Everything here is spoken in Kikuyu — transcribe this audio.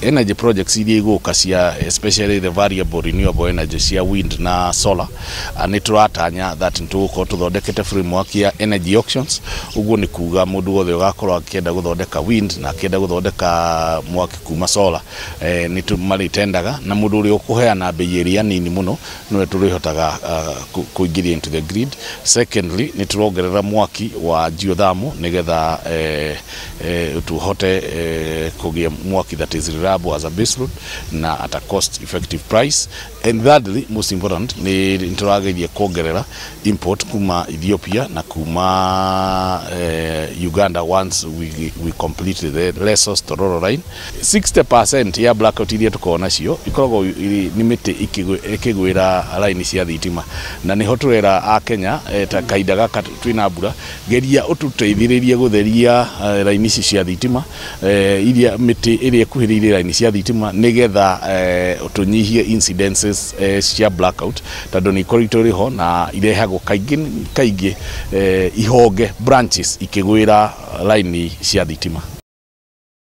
Energy projects iria igũka cia, especially the variable renewable energy cia wind na solar, nĩ tũratanya that nĩ tũgũkorwo tũthondekete framework ya energy auctions. Ũguo nĩ kuga mũndũ wothe ũgakorwo akĩenda gũthondeka wind na akĩenda gũthondeka mwaki kuma solar, nĩ marĩtendaga, na mũndũ ũrĩa ũkũheana bei ĩrĩa nini mũno nĩwe tũrĩhotaga kũingĩria into the grid. Secondly, nĩ tũrongerera mwaki wa geothermal nĩgetha tuhote kũgĩa mwaki that is reliable as a base load na at a cost effective price. And thirdly, most important, nĩ tũrageria kuongerera import kuma Ethiopia na kuma Uganda once we complete the Lesos Tororo line. 60% ya blackout iria tũkoragwo nacio ikoragwo nĩ mĩtĩ ĩkĩgwĩra line cia thitima, na nĩho tũrera a Kenya, ta kahinda gaka twĩna mbura, geria ũtũteithĩrĩrie gũtheria line ici cia thitima, iria mĩtĩ ĩrĩa ĩkuhĩrĩirie line cia thitima, nĩgetha tũnyihie incidences cia blackout, tondũ nĩ ikoretwo ĩrĩ ho na irehagwo kaingĩ kaingĩ ihonge, branches, ikĩgwĩra line cia thitima.